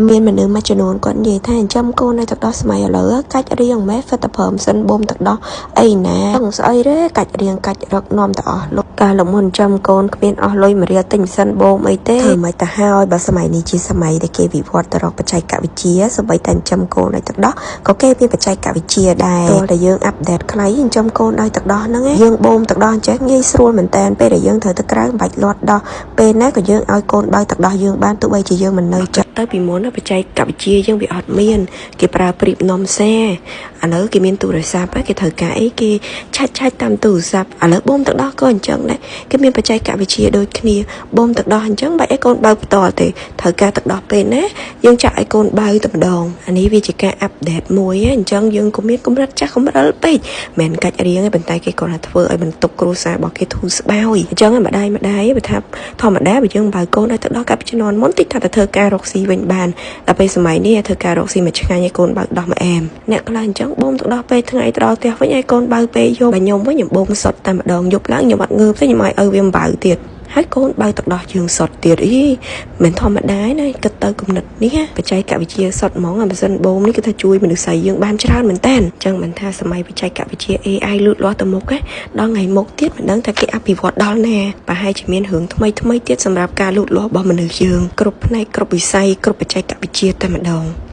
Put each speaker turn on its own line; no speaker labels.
មានមនុស្សមួយចំនួនគាត់និយាយថាចិញ្ចឹមកូនឲ្យទឹកដោះសម័យឥឡូវកាច់រៀងម៉េះហ្វិតតែប្រើម៉ាស៊ីនបូមទឹកដោះអីណាឹងស្អីទេកាច់រៀងកាច់រឹកនាំតែអស់លុយកាលមុនចិញ្ចឹមកូនគ្មានអស់លុយមួយរៀលទិញម៉ាស៊ីនបូមអីទេធ្វើមិនទៅហើយបើសម័យនេះជាសម័យដែលគេវិវត្តទៅរកបច្ចេកវិទ្យាសូម្បីតែចិញ្ចឹមកូនឲ្យទឹកដោះក៏គេមានបច្ចេកវិទ្យាដែរទោះតែយើង update ខ្លៃចិញ្ចឹមកូនឲ្យទឹកដោះហ្នឹងយើងបូមទឹកដោះអញ្ចេះងាយស្រួលមែនតើពេលដែលយើងត្រូវទៅក្រៅមិនបាច់លាត់ដោះពេលណាក៏យើងឲ្យកូនបើទឹកដោះយើងបានទោះបីជាយើងមិននៅចិត្តទៅពីមុនបច្ចេកវិទ្យាយើងវាអត់មានគេប្រើព្រីបនំសារឥឡូវគេមានទូរស័ព្ទគេត្រូវការអីគេឆាច់ឆាច់តាមទូរស័ព្ទឥឡូវបូមទឹកដោះក៏អញ្ចឹងដែរគេមានបច្ចេកវិទ្យាដូចគ្នាបូមទឹកដោះអញ្ចឹងបាច់ឲ្យកូនបើផ្ទាល់ទេត្រូវការទឹកដោះពេលណាយើងចាក់ឲ្យកូនបើតែម្ដងអានេះវាជាការ update មួយអញ្ចឹងយើងក៏មានកម្រិតចាស់កម្រិលពេកមិនកាច់រៀងទេប៉ុន្តែគេគ្រាន់តែធ្វើឲ្យបន្ទុកគ្រួសាររបស់គេធូរស្បើយអញ្ចឹងម្ដាយម្ដាយបើថាធម្មតាបើយើងបើកូនឲ្យទឹកដោះកាប់ជំនាន់មុនតិចថាទៅធ្វើការរកស៊ីវិញបានដល់ពេលសម័យនេះធ្វើការរកស៊ីមួយឆ្ងាញ់ឲ្យកូនបើកដោះមួយអែមអ្នកខ្លះអញ្ចឹងបូមទឹកដោះពេលថ្ងៃទៅដល់ផ្ទះវិញឲ្យកូនបើពេលយប់បើខ្ញុំវិញខ្ញុំបូមសុតតែម្ដងយប់ឡើងខ្ញុំអត់ងើបទេខ្ញុំឲ្យឪវាបើទៀតហើយកូនបើទឹកដោះយើងសុតទៀតអីមិនធម្មតាណាគិតទៅគំនិតនេះបច្ចេកវិទ្យាសុតហ្មងអាម៉ាស៊ីនបូមនេះគឺថាជួយមនុស្សយើងបានច្រើនមែនតើអញ្ចឹងមិនថាសម័យបច្ចេកវិទ្យា AI លូតលាស់ទៅមុខដល់ថ្ងៃមុខទៀតមិនដឹងថាគេអភិវឌ្ឍដល់ណាប្រហែលជាមានរឿងថ្មីថ្មីទៀតសម្រាប់ការលូតលាស់របស់មនុស្សយើងគ្រប់ផ្នែកគ្រប់វិស័យគ្រប់បច្ចេកវិទ្យាតែម្ដង។